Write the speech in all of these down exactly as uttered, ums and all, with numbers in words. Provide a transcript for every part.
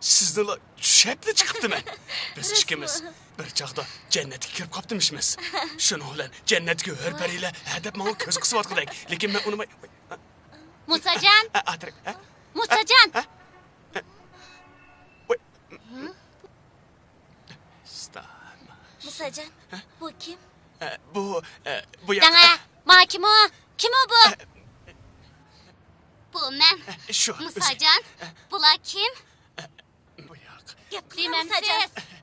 سىزنىلا چۈشەپلا چىقىپتىمەن. بىز ئىككىمىز بىر چاغدا جەننەتكە كىرىپ قاپتىمىشمىز. شۇنىڭ بىلەن جەننەتتىكى ھۆر پەرىلەر ھە دەپ ماڭا كۆز قىسىۋاتقۇدەك. لېكىن مەن ئۇنىماي. مۇساجان! ئە، ئاتىرىم، ھە؟ مۇساجان! ھە؟ ھە؟ ۋاي. ستاما. مۇساجان، بۇ كىم؟ ئە، بۇ، ئە، بۇ ياق. دەڭە، ما كىم ئۇ؟ كىم ئۇ بۇ؟ ئە، بۇ مەن. ئە، شۇ، ئۆزى. مۇساجان، ئە، بۇلار كىم؟ ئە، بۇ ياق. گەپ قىلمامسىز؟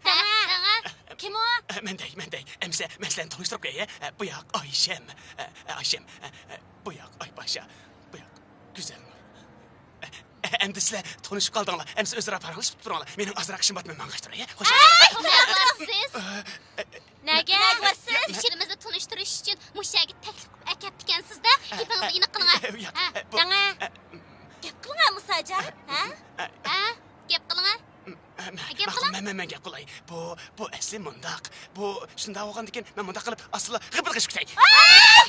دەڭە، دەڭە. كىم ئۇ؟ ئە، مەن دەي، مەن دەي. ئەمسە مەن سىلەرنى تونۇشتۇرۇپ قوياي، ئە. بۇ ياق ئايشەم. ئە، ئايشەم. ئە، ئە، بۇ ياق ئايپاشا. بۇ ياق گۈزەلنۇر. ئە، ئە، ئەمدى سىلەر تونۇشۇپ قالدىڭلار. ئەمسە ئۆزئارا پاراڭلىشىپ تۇرۇڭلار. مېنىڭ ئازراق ئىشىم بار، مەن ماڭغاچ تۇراي، ھە؟ خوش. ئەي، نېمە قىلىسىز؟ ئە، ئە، نەگە؟ نېمە قىلىسىز؟ ئىككىمىزنى تونۇشتۇرۇش ئۈچۈن مۇشۇ يەرگە تەكلىپ قىلىپ ئەكەپتىكەنسىز-دە. گېپىڭىزنى ئېنىق قىلىڭە. ئە، ئە، ياق، ھە، ئە، بۇ، دەڭە. ئە، گەپ قىلىڭە، مۇساجان. ھە؟ ئە، ھە؟ گەپ قىلىڭە. ئە، مە-، گەپ ماقۇل، قىلىڭ. مەن، مەن، مەن گەپ قىلاي. بۇ، بۇ ئەسلى مۇنداق. بۇ شۇنداق بولغاندىكىن مەن مۇنداق قىلىپ ئاستىلا غىپىرغىشىپ كېتەي. ئاي،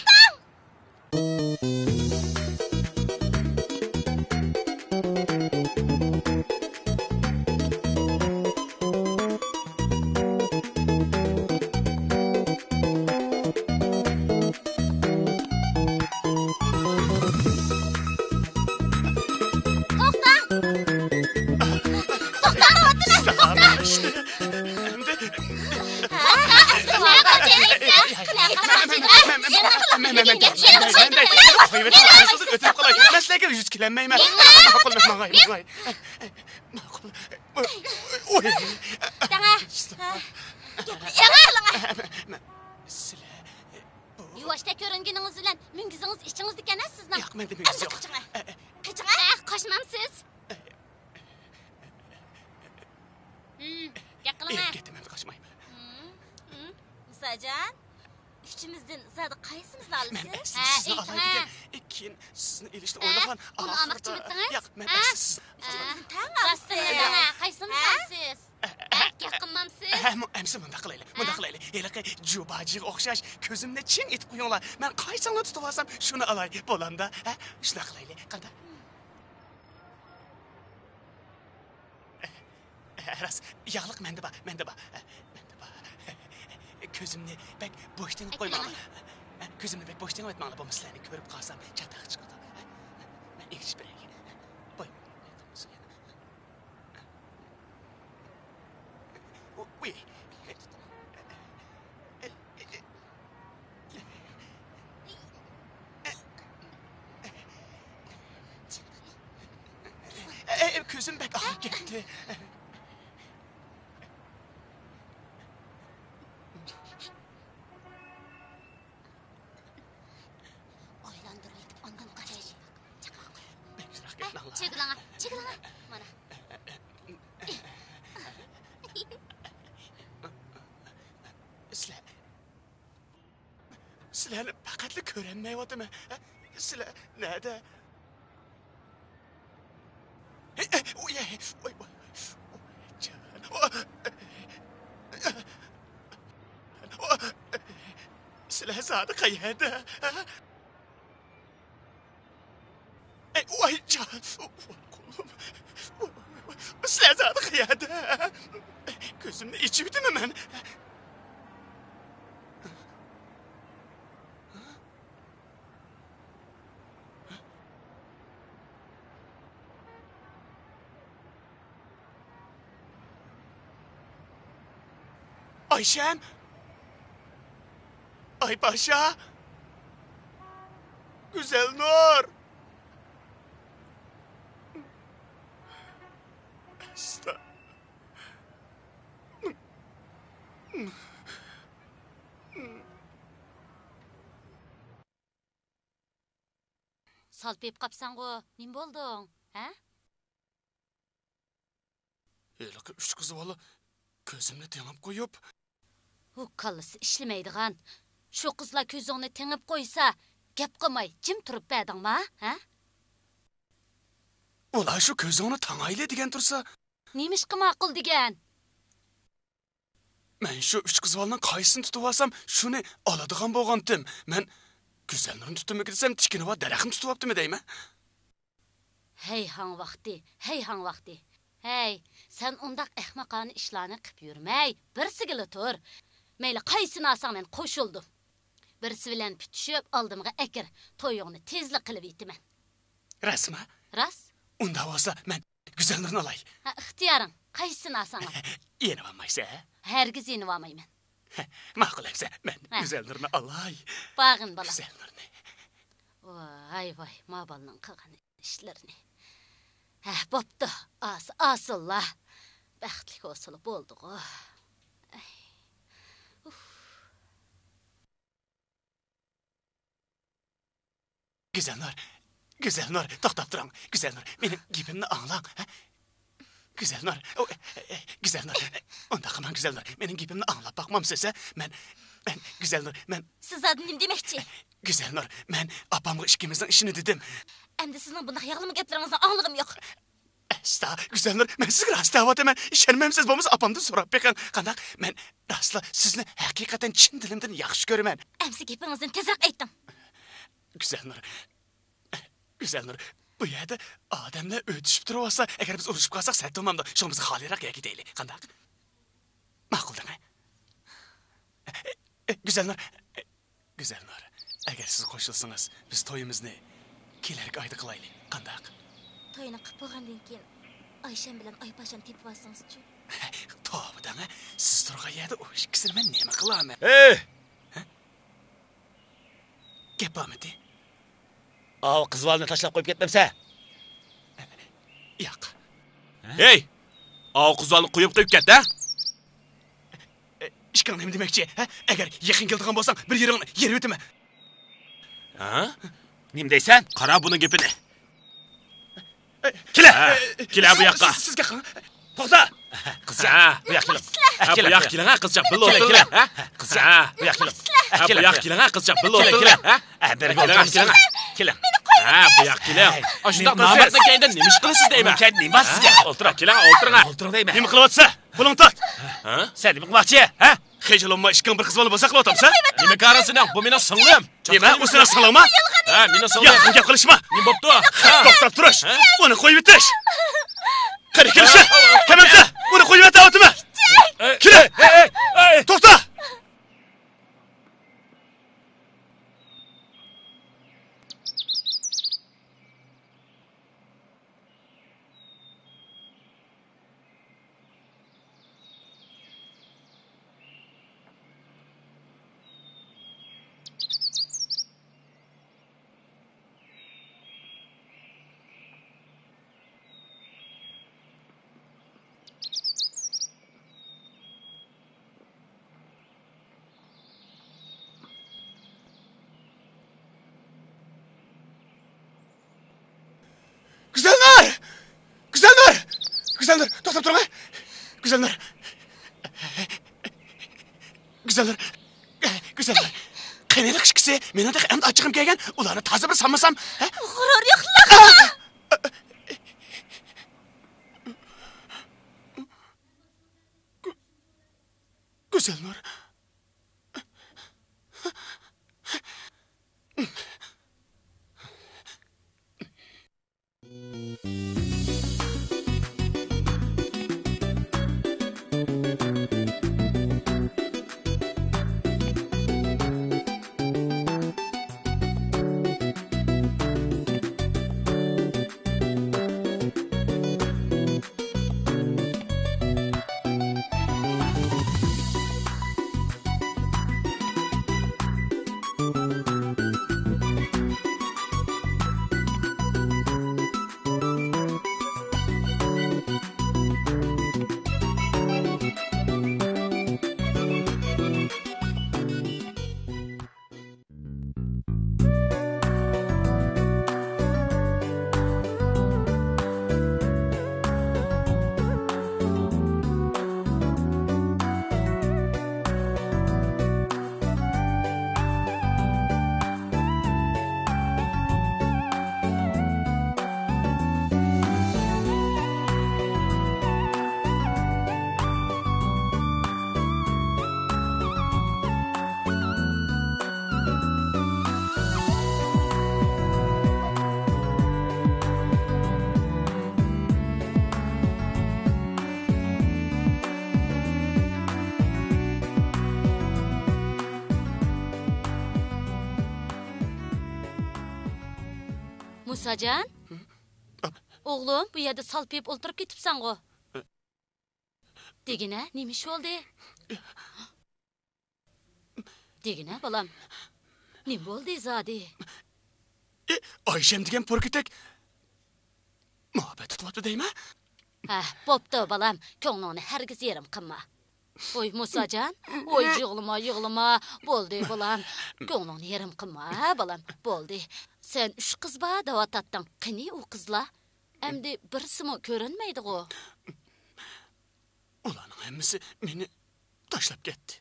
توختاڭ! توختاڭ! توختاڭ! توختاڭ! ئەمدى مەن سىلەرگە يۈز كېلەلمەيمەن. ماقۇل، ماقۇل، ماڭاي، ماڭاي. ماقۇل. ئوي. دەڭە. دەڭە. سىلەر. يۇۋاشتەك كۆرۈنگىنىڭىز بىلەن مۈڭگۈزىڭىز ئىچىڭىزدىكەن-ھە سىزنىڭ. ياق، مەندە مۈڭگۈز يوق. قېچىڭە. قېچىڭە. قاچمامسىز؟ ھىم، گەپ قىلىڭە. كېتىمەن، قاچمايمەن. ھىم، ھىم. مۇساجان، ئۈچىمىزدىن زادى قايسىمىزنى ئالىسىز؟ مەن سىزنى ئالاي دېگەن. كېيىن سىزنى ئېلىشنى ئويلىغان. ئۇنى ئالماقچىمىدىڭىز؟ ياق، مەن سىز. ئۈچىمىزدىن تەڭ ئالىسىز. راستىنى دەڭە، قايسىمىزنى ئالىسىز؟ ھە؟ گەپ قىلمامسىز؟ ھە، ئەمسە مۇنداق قىلايلى، مۇنداق قىلايلى. ھېلىقى جۇباجىغا ئوخشاش كۆزۈمنى چىڭ ئېتىپ قويۇڭلار. مەن قايسىڭلارنى تۇتۇۋالسام، شۇنى ئالاي. بولامدا؟ ھە؟ شۇنداق قىلايلى. قانداق؟ راست، ياغلىق مەندە بار، مەندە بار، مەندە بار. كۆزۈمنى بەك بوش تېڭىپ قويماڭلار. كۆزۈمنى بەك بوش تېڭىۋەتمەڭلار، بولمىسا سىلەرنى كۆرۈپ قالسام چاتاق چىقىدۇ. مەن ئېچىپ بېرەي. بوي. ئۇي. ئە، كۆزۈم بەك ئاغرىپ كەتتى. ئايلاندۇرۇۋېتىپ ئاندىن قاچاي. بەك يىراق كەتمەڭلار. چېكىلىڭە، چېكىلىڭە. مانا. سىلەر، سىلەرنى پەقەتلا كۆرەلمەيۋاتىمەن. سىلەر نەدە؟ ھەي، ھەي، ئۇي، ھەي، ۋاي، ۋاي. جان. سىلەر زادى قەيەردە؟ ئەي، ۋاي جان، ۋاي قولۇم. ۋاي، ۋاي، ۋاي. سىلەر زادى قەيەردە؟ كۆزۈمنى ئېچىۋېتىمەن مەن. ئايشەم! ئايپاشا! گۈزەلنۇر! ئەستا. سالپىيىپ قاپسەنغۇ، نېمە بولدۇڭ، ھە؟ ھېلىقى ئۈچ قىز بالا كۆزۈمنى تېڭىپ قويۇپ. ھۇ، كاللىسى ئىشلىمەيدىغان. شۇ قىزلار كۆزۈڭنى تېڭىپ قويسا، گەپ قىلماي جىم تۇرۇپ بەردىڭما، ھە؟ ئۇلار شۇ كۆزۈڭنى تاڭايلى دېگەن تۇرسا. نېمىشقا ماقۇل دېگەن؟ مەن شۇ ئۈچ قىز بالىنىڭ قايسىسىنى تۇتۇۋالسام، شۇنى ئالىدىغان بولغانتىم. مەن گۈزەلنۇرنى تۇتتۇممىكىن دېسەم، تىكىنىۋا دەرەخنى تۇتۇۋاپتىمەن دەيمەن. ھەي ھاڭ ۋاقتى، ھەي ھاڭ ۋاقتى. ھەي، سەن ئۇنداق ئەخمىقانە ئىشلارنى قىپ يۈرمەي، بىرسىگىلا تۇر. مەيلى قايسىنى ئالساڭ، مەن قوشۇلدۇم. بىرسى بىلەن پۈتۈشۈپ، ئالدىمغا ئەكىر، تويۇڭنى تېزلا قىلىۋېتىمەن. راستمۇ؟ راست. ئۇنداق بولسا، مەن گۈزەلنۇرنى ئالاي. ھە، ئىختىيارىڭ، قايسىسىنى ئالساڭ ئال. يېنىۋالمايسەن، ھە؟ ھەرگىز يېنىۋالمايمەن. ھە، ماقۇل ئەمسە، مەن ھە. گۈزەلنۇرنى ئالاي. باغىن، بالام. گۈزەلنۇرنى. ۋاي، ۋاي، ما بالىنىڭ قىلغان ئىشلىرىنى. ھە، بوپتۇ. ئاس-، ئاسىللا. بەختلىك بولسىلا بولدىغۇ. ئەي. ئۇف. گۈزەلنۇر، گۈزەلنۇر، توختاپ تۇرۇڭ. گۈزەلنۇر، مېنىڭ گېپىمنى ئاڭلاڭ، ھە؟ گۈزەلنۇر، ئو، ئە، ئە، گۈزەلنۇر، ئۇنداق قىلماڭ، گۈزەلنۇر. مېنىڭ گېپىمنى ئاڭلاپ باقمامسىز، ھە؟ مەن، مەن، گۈزەلنۇر، مەن سىز زادى نېمە دېمەكچى؟ گۈزەلنۇر، مەن ئاپامغا ئىككىمىزنىڭ ئىشىنى دېدىم. ئەمدى سىزنىڭ بۇنداق ياغلىما گەپلىرىڭىزنى ئاڭلىغۇم يوق. ئەستا، گۈزەلنۇر، مەن سىزگە راست دەۋاتىمەن. ئىشەنمەمسىز بولمىسا ئاپامدىن سوراپ بېقىڭ. قانداق؟ مەن راستلا سىزنى ھەقىقەتەن چىن دىلىمدىن ياخشى كۆرىمەن. ئەمسە گېپىڭىزنى تېزرەك ئېيتىڭ. گۈزەلنۇر، گۈزەلنۇر، بۇ يەردە ئادەملەر ئۆتۈشۈپ تۇرۇۋاتسا، ئەگەر بىز ئۇرۇشۇپ قالساق سەت بولمامدۇ؟ شۇڭا بىز خالىيراق يەرگە كېتەيلى. قانداق؟ ماقۇل دەڭە. گۈزەلنۇر، گۈزەلنۇر، ئەگەر سىز قوشۇلسىڭىز، بىز تويىمىزنى كېلەركى ئايدا قىلايلى. قانداق؟ توينى قىپ بولغاندىن كېيىن ئايشەم بىلەن ئايپاشام تېپىۋالسىڭىزچۇ؟ توۋا دەڭە، سىز تۇرغان يەردە ئۇ ئىككىسىنى مەن نېمە قىلارمەن؟ ھەي! ھە؟ گەپ بارمىدى؟ ئاۋۇ قىز بالىنى تاشلاپ قويۇپ كەتمەمسە؟ ياق. ھەي! ئاۋۇ قىز بالىنى قويۇپ قويۇپ كەت، ھە؟ ئىككىڭ نېمە دېمەكچى، ھە؟ ئەگەر يېقىن كېلىدىغان بولساڭ، بىر يېرىڭنى يېرىۋېتىمەن. ھە؟ نېمە دەيسەن؟ قارا بۇنىڭ گېپىنى. كېلە! ھە، كېلە بۇ ياققا. سىز، سىز، سىز گەپ قىلىڭ. توختا! قىزچاق، ھە، بۇ ياققا كېلىڭ. ھە، بۇ ياققا كېلىڭ، ھە، قىزچاق، بىللە ئولتۇرۇڭ. ھە، قىزچاق، ھە، بۇ ياققا كېلىڭ. ھە، بۇ ياققا كېلىڭ، ھە، قىزچاق، بىللە ئولتۇرۇڭ. ھە، بەرگىلى ئولتۇرۇڭ، كېلىڭ. كېلىڭ. ھە، بۇ ياققا كېلىڭ. ئاشۇنداق نامەردنىڭ كەينىدە نېمە ئىش قىلىسىز دەيمەن. نېمە بار سىزگە؟ ئولتۇرۇڭ، كېلىڭ، ئولتۇرۇڭ. ئولتۇرۇڭ دەيمەن. نېمە قىلىۋاتىسەن؟ قولۇڭنى تارت. ھە؟ سەن نېمە قىلماقچى، ھە؟ خىجىللانما، ئىككىڭ بىر قىز بالا بولساق قىلىۋاتامسەن؟ نېمە كارى سېنىڭ؟ بۇ مېنىڭ سىڭلىم. نېمە، ئۇ سېنىڭ سىڭلىڭمۇ؟ يالغان. ھە، مېنىڭ سىڭلىم. يالغان گەپ قىلىشما. نېمە بوپتۇ؟ ھە؟ توختاپ تۇرۇش. ھە؟ ئۇنى قويۇۋېتىش. قېنى كېلىشە. ھەممىسى ئۇنى قويۇۋېتىۋاتىمەن. كېلە. توختا. گۈزەلنۇر! گۈزەلنۇر! گۈزەلنۇر، توختاپ تۇرۇڭ! گۈزەلنۇر! گۈزەلنۇر! گۈزەلنۇر! قېنى ئىككىسى؟ مېنىڭ تېخى ئەمدى ئاچچىقىم كەلگەن. ئۇلارنى تازا بىر سالمىسام، ھە؟ غۇرۇر يوقلا! گۈزەلنۇر. مۇساجان، ئوغلۇم، بۇ يەردە سالپىيىپ ئولتۇرۇپ كېتىپسەنغۇ؟ دېگىنە، نېمە ئىش بولدى؟ دېگىنە، بالام، نېمە بولدى زادى؟ ئايشەم دېگەن پوركىتەك مۇھەببەت تۇتۇۋاپتۇ دەيمەن. ھە، بوپتۇ، بالام، كۆڭلۈڭنى ھەرگىز يېرىم قىلما. ۋوي، مۇساجان، ۋوي، يىغلىما، يىغلىما. بولدى، بالام، كۆڭلۈڭنى يېرىم قىلما، ھە، بالام، بولدى. سەن ئۈچ قىز بار دەۋاتاتتىڭ. قېنى ئۇ قىزلار؟ ئەمدى بىرسىمۇ كۆرۈنمەيدىغۇ؟ ئۇلارنىڭ ھەممىسى مېنى تاشلاپ كەتتى.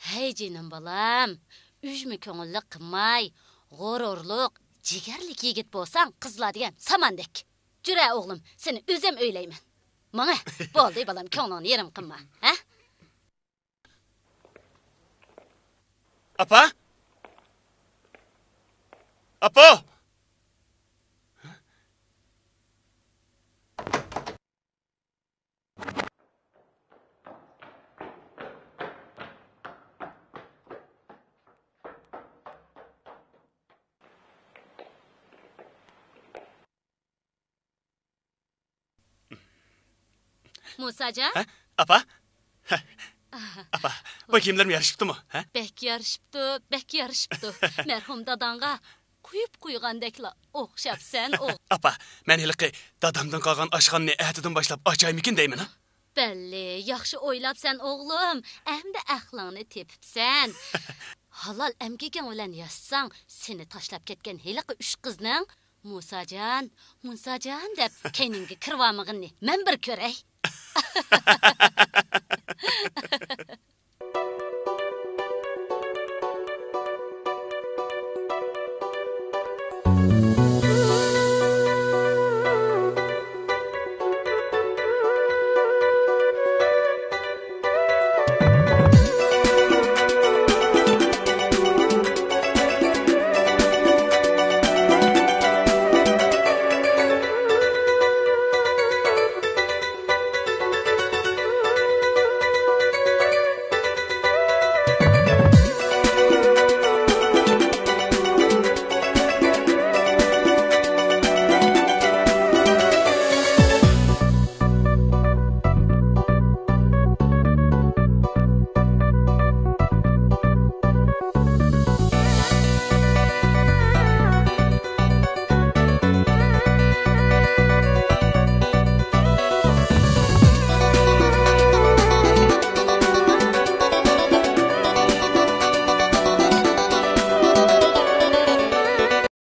ھەي جېنىم بالام، ئۈجمە كۆڭۈللۈك قىلماي، غۇرۇرلۇق، جىگەرلىك يىگىت بولساڭ، قىزلار دېگەن ساماندەك. جۈرە ئوغلۇم، سېنى ئۆزۈم ئۆيلەيمەن. ماڭە، بولدى بالام، كۆڭلۈڭنى يېرىم قىلما، ھە؟ ئاپا! ئاپا! مۇساجان؟ ھە؟ ئاپا؟ ھە. ئاپا، بۇ كىيىملىرىم يارىشىپتۇمۇ؟ ھە؟ بەك يارىشىپتۇ، بەك يارىشىپتۇ. مەرھۇم داداڭغا قويۇپ قويغاندەكلا ئوخشاپسەن، ئوغ- ئاپا، مەن ھېلىقى دادامدىن قالغان ئاشخانىنى ئەتىدىن باشلاپ ئاچايمىكىن دەيمەن، ھە؟ بەللى، ياخشى ئويلاپسەن، ئوغلۇم. ئەمدى ئەقلىڭنى تېپىپسەن. ھالال ئەمگىكىڭ بىلەن ياشىساڭ، سېنى تاشلاپ كەتكەن ھېلىقى ئۈچ قىزنىڭ مۇساجان، مۇساجان دەپ كەينىڭگە كىرىۋالمىغىنىنى مەن بىر كۆرەي.